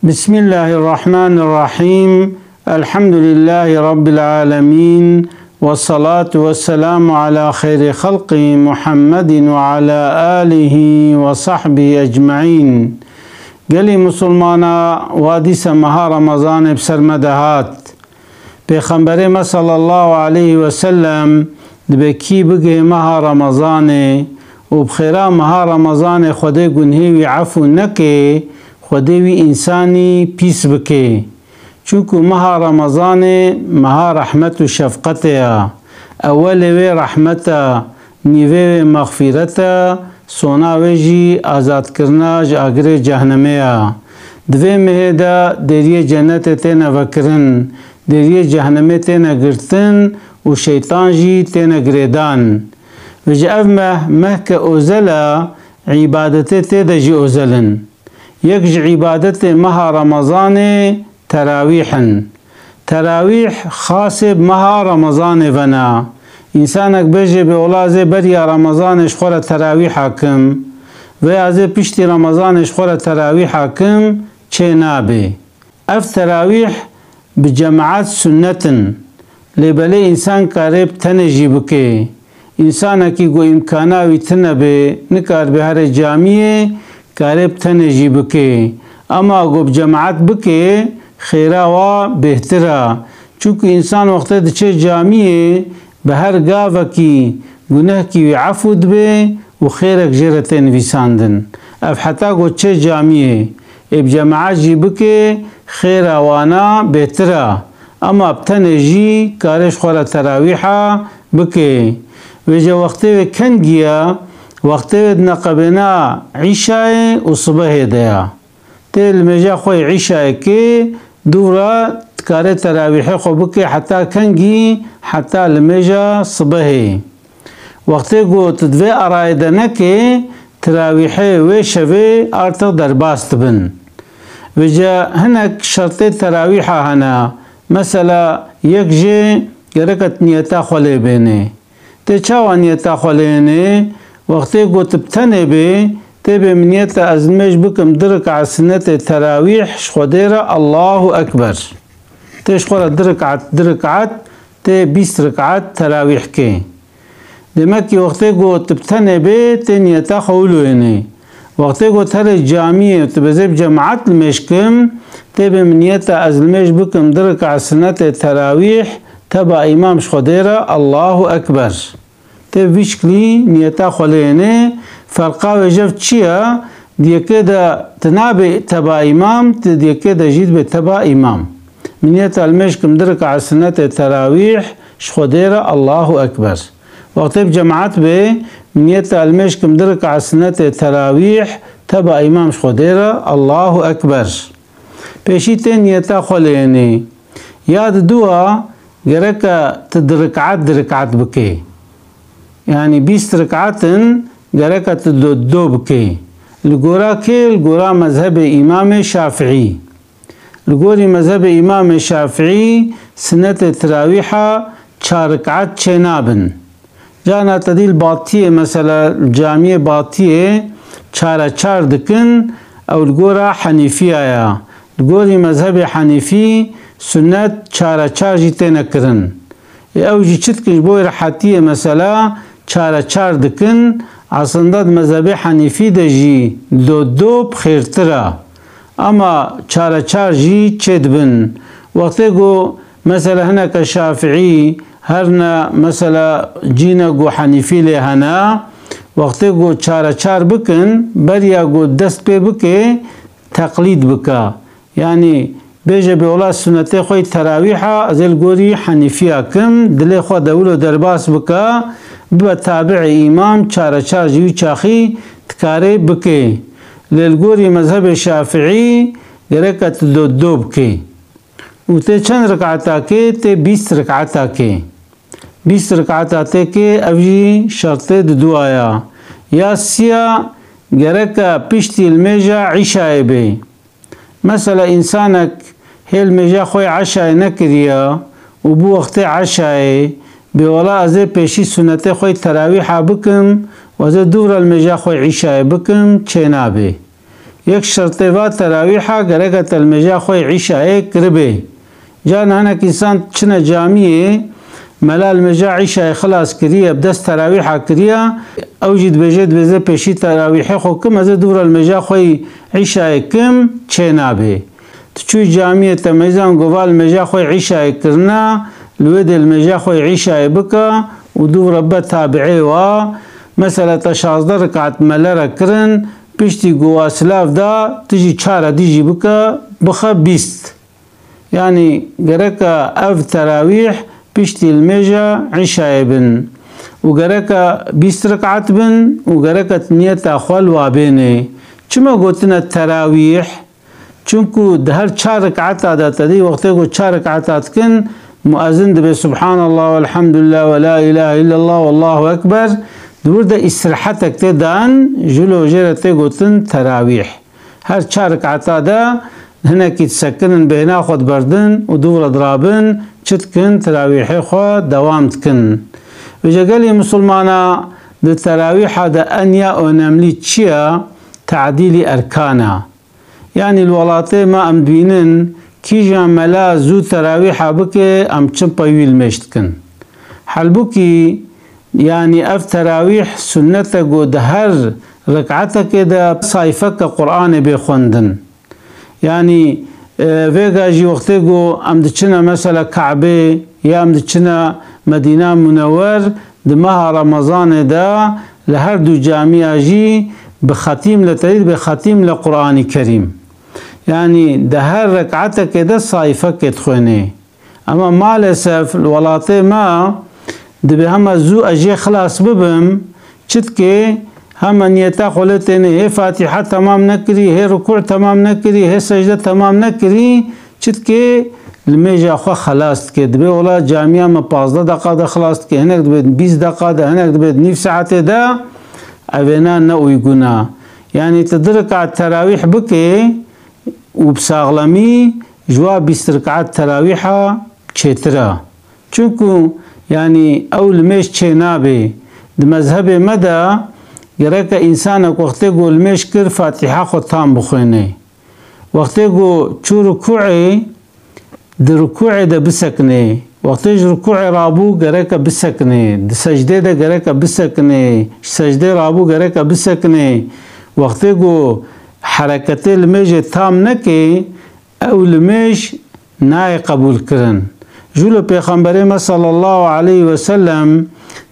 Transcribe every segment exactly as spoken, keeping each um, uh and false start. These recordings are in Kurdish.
Bismillahirrahmanirrahim. Elhamdülillahi Rabbil alemin. Ve salatu ve selamu ala xeyri halqi Muhammedin ve ala alihi ve sahbihi ecmaîn. Gelî Musulmana, wa dîse meha Remezanê bi ser me de hat. Pêxemberê me sallallahu aleyhi ve sellem dibe kî bigihê meha Remezanê û bi xêra meha Remezanê Xwedê gunhê wî efû neke, Xwedê wî însanî pîs bike. Çunku meha Remezanê meha rehmet û şefqetê ya. Ewelê wê rehmet e, nîvê wê mexfîret e, sona wê jî azadkirina ji agirê cehnemê ya. Di vê mehê de dêriyê cenetê têne vekirin, dêriyê cehnemê têne girtin û şeytan jî têne girêdan. Vêce ev meh, mehke ozel e, îbadetê tê de jî ozel in. Yek ji îbadetê meha Remezanê terawîh in. Terawîh xasê bi meha Remezanê ve ne. Însanek bêje bê wela ez ê beriya Remezanê ji xwe re terawîha kim, veya ez ê piştî Remezanê ji xwe re terawîha kim, çê nabe. Ev terawîh bi cemaet sunnet in. Lê belê însan kare bi tenê jî bike. Însanekî ku îmkana wî tune be, nikaribe here camiyê, kare bi tenê jî bike. Ema ku bi cemaet bike, xêra wa bêhtir e. Çunku însan wextê diçe camiyê, bi her gavekî gunehkî wî efû dibe û xêrek jê re tê nivîsandin. Ev heta ku çe camiyê, ê bi cemaet jî bike, xêra wana bêhtir e. Ema bi tenê jî kare ji xwe re terawîha bike. Vêce wextê wê kengî ye, wextê wê di neqebêna îşayê û sibehê de ye. Tê limêja xwe yê îşayê kê, dû re dikare terawîhê xwe bike heta kengî, heta limêja sibehê. Wextê ku tu di vê arayê de nekê, terawîhê wê şevê artix derbas dibin. Vêce hinek şertê terawîha hene. Mesela yek jê gereke tu niyeta xwe lê bênê. Tê çawa niyeta xwe lê hênê? Wextê ku tu bi tenê bê, tê bê min niyeta ez nimêj bikim du rikaet sinetê terawîh ji Xwedê re Allahu Ekber. Tê ji xwe re du rikaet, du rikaet, tê bîst rikaet terawîh kê. Demek ki wextê ku tu bi tenê bê, tê niyeta xwe wilo hênê. Wextê ku tu herê camiyê tu bezê bi cemaet limêj kim, tê bê min niyeta ez limêj bikim du rikaet sinetê terawîh, teba îmam ji Xwedê re Allahu Ekber. Tê vî şiklî niyeta xwe lê hênê, ferqa wê jev çi ye? Di yekê de tu nabê teba îmam, tu di yekê de jî dibê teba îmam. Min niyeta limêj kim du rikaet sinetê terawîh, ji Xwedê re Allahu Ekber. Wextê bi cemaet bê, min niyeta limêj kim du rikaet sinetê terawîh, teba îmam ji Xwedê re Allahu Ekber. Pêşî tê niyeta xwe lê hênê. Ya di dua gereke tu du rikaet du rikaet bikê. Yanî bîst rikaet in, gereke tu do do bikê. Li gora kê? Li gora mezhebê Îmamê Şafiî. Li gorî mezhebê Îmamê Şafiî sinetê terawîha çar rikaet çênabin. Carna te dî li Batiyê, mesela li camiyê Batiyê çare çar dikin, ew li gora Henîfiya ya. Li gorî mezhebê Henîfî sunet çare çar jî têne kirin. Ê ew jî çi dikin? Ji bo rehetiyê mesela çare çar dikin, aslında di mezhebê Henîfî de jî do do bi xêrtir e. Ama çare çar jî çêdibin. Wextê ku mesela hineke Şafiî, herne mesela cîne ku Henîfî lê hene, wextê ku çare çar bikin, beriya ku dest pê bike, teqlîd bike. Yanî bêje bê wela sunetê xwe yê terawîha, ez ê li gorî Henîfiya kim, dilê xwe de wilo derbas bike, bibe tabi'ê îmam, çare çar ji wî çaxî dikare bike. Lê li gorî mezhebê Şafiî gereke tu do do bikê. Û tê çend rikata kê? Tê bîst rikata kê. Bîst rikata tê kê, ev jî şertê di dua ya. Ya siya gereke piştî limêja îşayê bê. Mesela însanek hê limêja xwe yê eşayê nekiriye û bû wextê eşayê, bê wela ez ê pêşî sunetê xwe yê terawîha bikim û ez ê dû re limêja xwe yê îşayê bikim, çênabê. Yek şertê va terawîha gereke te li mêja xwe yê îşayê kiribê. Carna hinek însan çine camiyê, mela li mêja îşayê xilas kiriye, bi dest terawîha kiriye, ew jî dibêje, dibêje pêşî terawîhê xwe kim, ez ê dû re li mêja xwe yê îşayê kim, çênabê. Tu çûyî camiyê te meyzan gova li mêja xwe yê îşayê kirina, li wê dê li mêja xwe yê îşayê bike û dû re be tabi'ê wa. Mesela te şazdeh rekat mele re kirin, piştî gova silav da, tu jî çar re dî jî bike, bixe bîst. Yanî gereke ev terawîh piştî li mêja îşayê bin. Û gereke bîst rekat bin û gereke tu niyeta xwe li wa bênê. Çima gotine terawîh? Çunku di her çar rekata de te dî wextê ku çar rekata dikin, muezin dibe Subhanallah velhamdülillah ve la ilahe illallah vallahu ekber, di wir de îstirahetek tê dan, ji lo jê re tê gotin terawîh. Her çar rekata de hinekî disekinin, bêhna xwe diberdin û dû re dirabin, çi dikin, terawîhê xwe dewam dikin. Vêce gelî misilmana di terawîha de en ya önemlî çi ya? Tadîlî erkan a. Yanî li welatê me em dibînin, kîjan mela zû terawîha bike, em çimpe wî li mêj dikin. Halbûkî, yanî ev terawîh sunnet e ku di her rek'etekê de sayfeke Qur'anê bê xwendin. Yanî, e, vêga jî wextê ku em diçine mesela Kabê ya em diçine Medîna Munewwer, di meha Remezanê de li her du camiya jî bi xetîm li teyîd, bi xetîm li Qur'anî Kerîm. Yanî di her rek'etekê de sayfekê dixwênê. Ama maalesef li welatê me dibe hema zû ez jê xilas bibim, çitkê hema niyeta xwe lê tênê, hê Fatiha temam nekirî, hê rukû temam nekirî, hê secde temam nekirî, çitkê li mêja xwe xelas dike. Dibe wela camiya me pazdeh deqa de xilas dike, hinek dibe bîst deqa de, hinek dibe nîv saetê de, evêna ne uyguna. Yanî tu du rekat terawîh bike û bi saxlemî ji wa bîst rekat terawîha çêtir e. Çunku, yanî ew li mêj çênabe. Di mezhebê me de gereke însanek wextê ku li mêj kir Fatiha xwe tam bixwêne. Wextê ku çû rukûê, di rukûê de bisekine. Wextê ji rukûê rabû gereke bisekine. Di secdê de gereke bisekine. Ji secdê rabû gereke bisekine. Wextê ku hereketê li mêjê tam neke, ew li mêj nayê qebûlkirin. Jû li Pêxemberê me sallallahu aleyhi ve sellem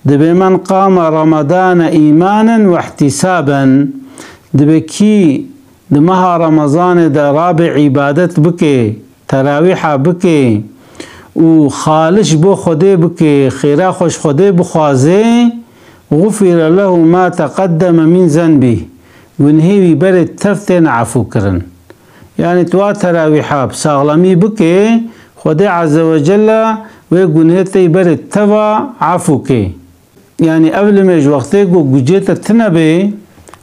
dibe, "Men qame Ramadane îmanen ve ihtisaben." Dibe kî di meha Remezanê de rabe îbadet bike, terawîha bike û xalis ji bo Xwedê bike, xêra xwe ji Xwedê bixwaze, "Gufire lehu ma teqeddeme min zenbî." Gunhê wî berê tev têne efû kirin. Yanî tu wa terawîha bi saxlemî bike, Xwedê Azze ve Celle wê gunhê te yî berê teva efû ke. Yanî ev limêj wextê ku gucê te tune bê,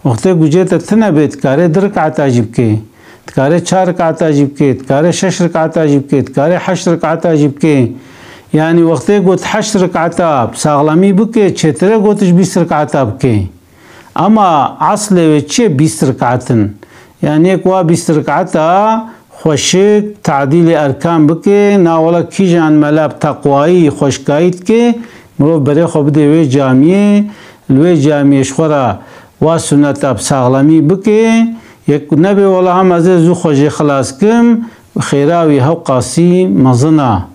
wextê gucê te tune bê, dikarê du rikata jî bike, dikarê çar rikata jî bike, dikarê şeş rikata jî bike, dikarê heşt rikata jî bike. Yanî wextê ku tu heşt rikata bi saxlemî bike, çêtire ku tu ji bîst rikata bike. Ama eslê wê çi ye? Bîst rekat in. Yanî yek wa bîst rekata xweşik tadîlê erkan bike, na wela kîjan mela bi teqwayî, xweşkayî dike, mirov berê xwe bide wê camiyê, li wê camiyê ji xwe re wa sunneta bi saxlemî bike, yek nebe wela hem ez ê zû xwe jê xilas kim, xêra wî hewqasî mezin a.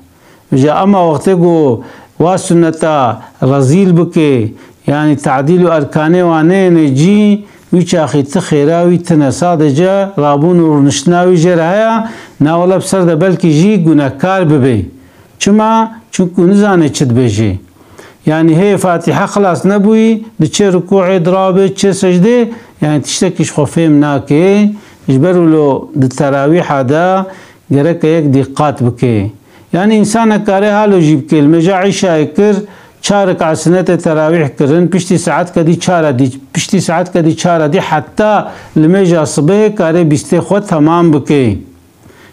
Ji ema wextê ku wa sunneta rezîl bike, yanî tadîl û erkanê wan neyêne cî, wî çaxî ti xêra wî tine, sadece rabûn û rûniştina wî jê re heye, na wele bi ser de belkî jî gunehkar bibe. Çima? Çunku nizane çi dibêje. Yanî hê Fatiha xilas nebûyî, diçe rukûê, dirabe, diçe secdê, yanî tiştekî ji xwe fêm nake. Ji ber wilo di terawîha de gereke yek dîqat bike. Yanî însanek kare halo jî bike, li mêja îşayê kir, çar rika sinetê terawîh kirin, piştî saetka dî çar dî, piştî saetka dî çar dî, heta li mêja sibehê kare bîstê xwe temam bike.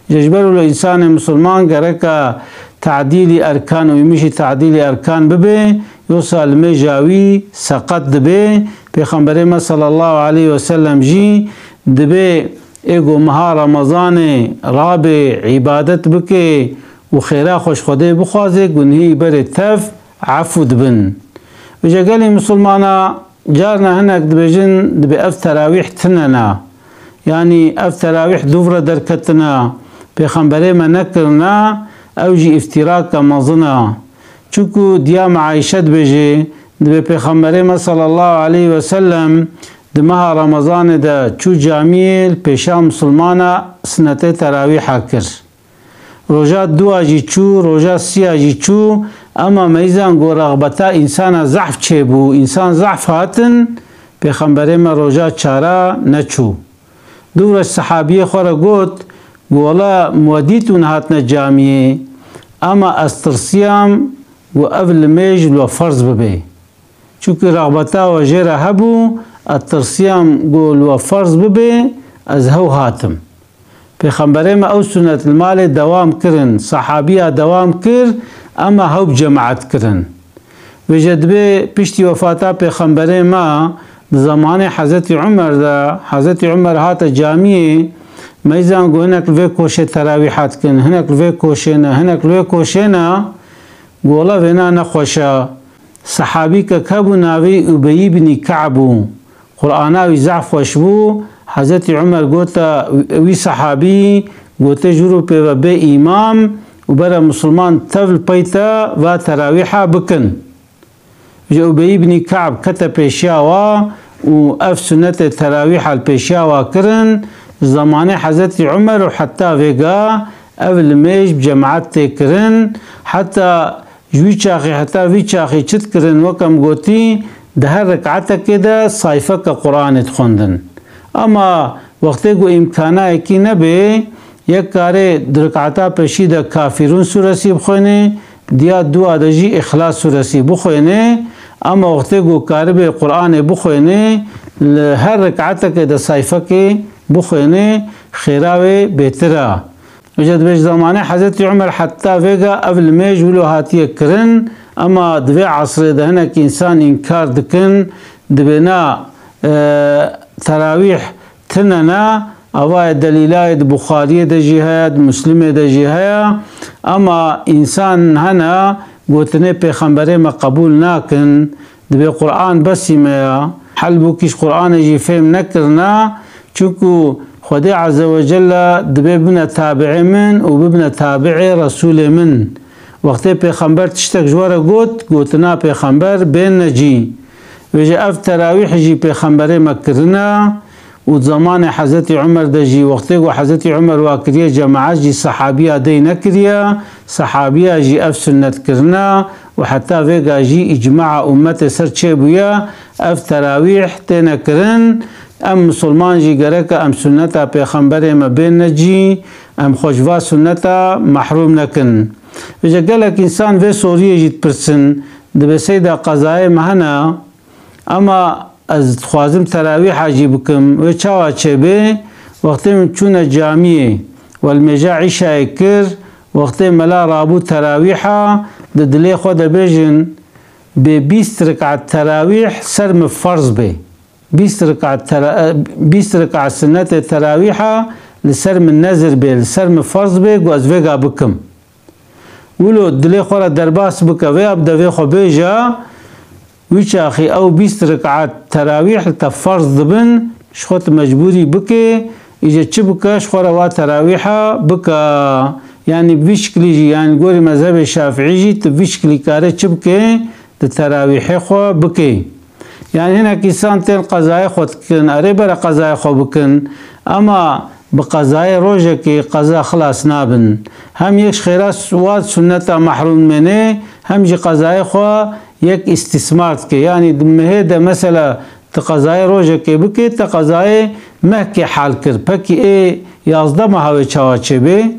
Ji ber wilo însanê misilman gereke tadîlî erkan û îmişî tadîlî erkan bibe, yosa li mêja wî seqet dibe. Pêxemberê me sallallahu aleyhi ve sellem jî dibe Ê ku meha Remezanê rabê îbadet bike û xêra xwe ji Xwedê bixwaze, gunhî berê tev efû dibin. Vêca gelê misilmana carna hinek dibêjin, dibê ev terawîh tine ne. Yanî ev terawîh dûv re derketine, pêxemberê me nekirine, ew jî îftîrake mezin e. Çunku diya me Ayşe dibêje, dibê pêxemberê me sallallahu aleyhi ve sellem di meha Remezanê de çû camiyê, li pêşa misilmana sinetê terawîha kir. Roja dua jî çû, roja siya jî çû, ema meyzan ku rexbeta însana zehf çêbû, însan zehf hatin, pêxemberê me roja çara neçû. Dû re ji sehabiyê xwe re got, got, wela min we dît hûn hatine camiyê, ema ez tirsiyam, got, ev limêj li we ferz bibe. Çunku rexbeta we jê re hebû, ez tirsiyam, got, li we ferz bibe, ez hew hatim. Pêxemberê me ew sunet li malê dewam kirin, sehabiya dewam kir, ema hew bi cemaet kirin. Vêca dibê piştî wefata pêxemberê me, di zemanê Hezretî Umer de, Hezretî Umer hate camiyê, meyzan got, hinek li vê koşê terawîha dikin, hinek li vê koşê ne, hinek li vê koşê ne, got, wela vêna nexweş e. Sehabîkek hebû, navê Ubeyî binî Ka'b bû. Qur'ana wî zehf xweş bû. Hezretî Umer gote wî sehabî, gote, ji rû pê ve bê îmam û bere misilman tev li pey te va terawîha bikin. Ji Ubeyî binî Ka'b kete pêşiya wa û ev sunetê terawîha li pêşiya wa kirin. Ji zemanê Hezretî Umer û heta vêga ev limêj bi cemaet tê kirin. Heta Ji wî çaxê heta vî çaxê çi dikirin, wek em gotî, di her rekaetekê de sayfeke Qur'anê dixwendin. Ema wextê ku îmkanayekî nebê, yek karê di rekaeta pêşî de Kafirûn sûresî bixwênê, diya dua de jî Îxlas sûresî bixwênê, ema wextê ku karibê Qur'anê bixwênê, li her rekaetekê de sayfekê bixwênê, xêra wê bêtir e. Vêca dibê ji zemanê Hezretî Umer heta vêga ev limêj wilo hatiye kirin, ema di vê esrê de hinek însan înkar dikin, dibê na, e, terawîh tine ne, ava ye delîlayê di Buxariyê de jî heye, di Muslimê de jî heye, ema însan hene gotinê pêxemberê me qebûl nakin, Dibê Qur'an besî me ya. Helbûkî ji Qur'anê jî fêm nekirina, çunku Xwedê Azze ve Celle dibê bibine tabi'ê min û bibine tabi'ê Resûlê min. Wextê Pêxember tiştek ji we re got, gotina Pêxember bêne cî. Vêca ev terawîh jî Pêxemberê me kirina. Û di zemanê Hezretî Umer de jî, wextê ku Hezretî Umer wa kiriye, cemaet jî sehabiya dey nekiriye, sehabiya jî ev sunnet kirina û heta vêga jî îcmaa ummetê ser çêbûye, ev terawîh têne kirin. Em misilman jî gereke em sunneta Pêxemberê me bêne cî, em xwe ji va sunneta mehrûm nekin. Vêca gelek însan vê soriyê jî dipirsin, dibê seyda qezayê me hene, ema ez dixwazim terawîha jî bikim. Wê çawa çêbê? Wextê min çûne camiyê, welmêja îşayê kir, wextê mela rabû terawîha, di dilê xwe de bêjin, bê bîst rik'at terawîh ser min ferz bê. Bîst rik'at tera-, bîst rik'at sunnetê terawîha li ser min nezir bê, li ser min ferz bê, ku ez vêga bikim. Wilo dilê xwe re derbas bike vê ya bi devê xwe bêje, wî çaxî ew bîst rik'at terawîh li te ferz dibin, ji xwe tu mecbûrî bikê, îje çi bike, ji xwe re wa terawîha bike. Yanî bi vî şiklî jî, yanî gorî mezhebê şafîî jî tu bi vî şiklî karê çi bikê, di terawîhê xwe bikê. Yanî hinek însan tên qezayê xwe dikin, erê bere qezayê xwe bikin, ema bi qezayê rojekê qeza xilas nabin. Hem yek ji xêra s-, wa sunneta mehrûm mênê, hem jî qezayê xwe yek îstîsmar dike. Yanî di mehê de mesela tu qezayê rojekê bikê, te qezayê mehkê hal kir. Pekî ê yazdeh meha wê çawa çêbê?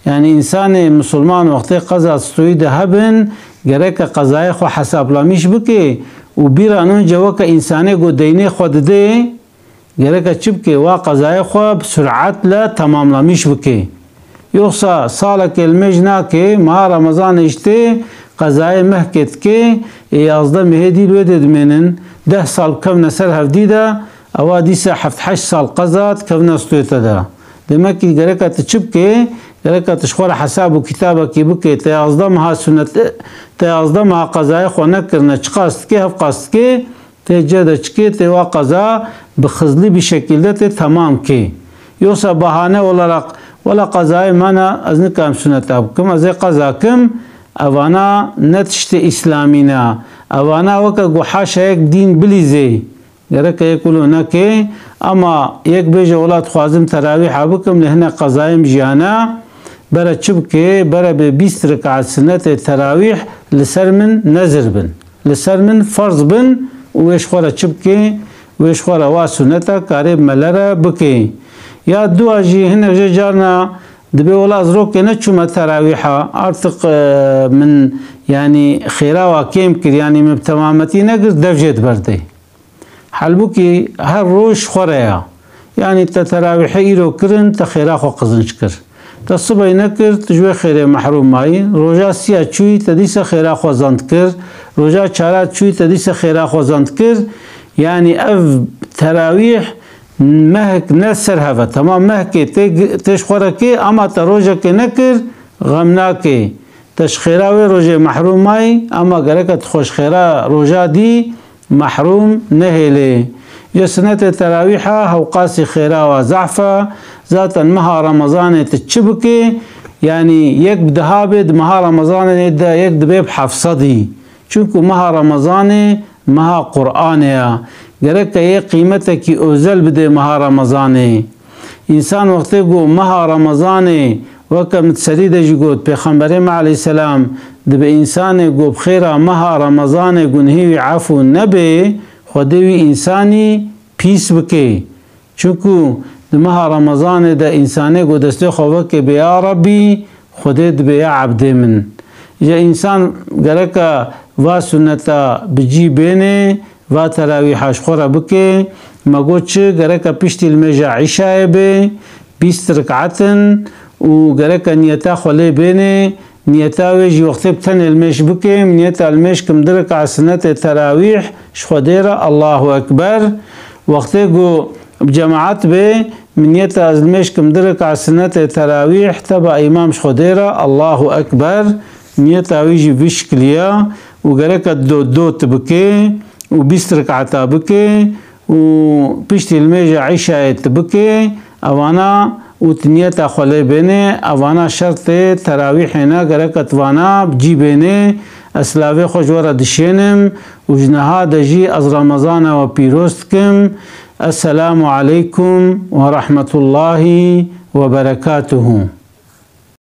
Yanî însanê misilman wextê qeza stoyî de hebin, gereke qezayê xwe hesablamîş bike û bîra nûnce weke însanê ku deynê xwe didê, gereke çi bike? Wa qezayê xwe bi surat le temamlamîş bike. Yoxsa salekê li mêj nake, meha Remezanê jî tê, qezayê mehkê dike, ê yazdeh mehê dî li wê dê dimênin, deh sal bikevne ser hevdî de, Ewa dîsa heft heşt sal qeza dikevine stûyê te de. Demekî gereka tu çi bikê? Gereka tu ji xwe re hesab û kitabekî bikê. Te yazdeh meha sunet, te yazdeh meha qezayê xwe nekirine. Çiqas dikê, hevqas dikê, tê cih de çikê, tê wa qeza bi xizlî bir şekilde tê temam kê. Yoksa bahane olarak, "Wela qezayê me ne, ez nikarim suneta bikim, ez ê qeza kim", evana ne tiştê îslamî ne. Evana weke ku haşa yek dîn bilîzê. Gereke yek wilo neke, ama yek bêje, "Wela dixwazim terawîha bikim, lê hinek qezayê min jî hene." Bere çi bike? Bere bê bîst rekaet sinetê terawîh li ser min nezir bin. Li ser min ferz bin û wê ji xwe re çi bike? Wê ji xwe re wa suneta karê bi mele re bike. Ya dua jî hinek jê carna dibê, "Wela ez rokê neçûme terawîha, artık, e, min, yanî, xêra wa kêm kir, yanî min bi temametî nekir, dev jê diberdê." Halbûkî her roj ji xwe re ya. Yanî te terawîhê îro kirin, te xêra xwe qizinc kir. Te sibey nekir, tu ji wê xêrê mehrûm mayî. Roja siya çûyî, te dîsa xêra xwe zand kir. Roja çara çûyî, te dîsa xêra xwe zand kir. Yanî ev terawîh mehek ne ser hev e. Temam mehkê tê, tê ji xwe re kê, ama te rojekê nekir, xem nakê. Te ji xêra wê rojê mehrûm mayî, ama gereke tu xwe ji xêra roja dî mehrûm nehêlê. Ji sinetê terawîha hewqasî xêra wa zehf e. Zaten meha Remezanê tu çi bikê? Yanî yek bi deha bê, di meha Remezanê de yek dibê bi heft sedî. Çunku meha Remezanê meha Qur'anê ya. Gereke yê qîmetekî ozel bidê meha Remezanê. Însan wextê ku meha Remezanê, weke min serî de jî got, Pêxemberê me aleyhisselam dibe însanê ku bi xêra meha Remezanê gunhê wî efû nebê, Xwedê wî însanî pîs bike. Çunku di meha Remezanê de însanê ku destê xwe veke bê, "Ya Rabbî, Xwedê dibê ya ebdê min." Îja însan gereka va sunneta bi cî bênê, va terawîha ji xwe re bike. Me got çi, gereka piştî limêja îşayê bê, bîst rikaet in û gereka niyeta xwe lê bênê. Niyeta wê jî wextê bi tenê limêj bike, min niyeta limêj kim du rikaet sunnetê terawîh ji Xwedê re, Allahu Ekber. Wextê ku bi cemaet bê, min niyeta ez limêj kim du rikaet sunnetê terawîh teba îmam ji Xwedê re, Allahu Ekber. Niyeta wî jî vî şikilî ye û gereke do, do tu bike û bîst rikaeta bike û piştî limêja îşayê tu bike, evana û tu niyeta xwe lê bênê, evana şertê terawîhê ne, gereke tu vana bi cî bênê. Ez silavê xwe ji we re dişênim û ji niha de jî ez Remezana we pîroz dikim. Esselamu aleykum ve rahmetullahi ve berekatuhu.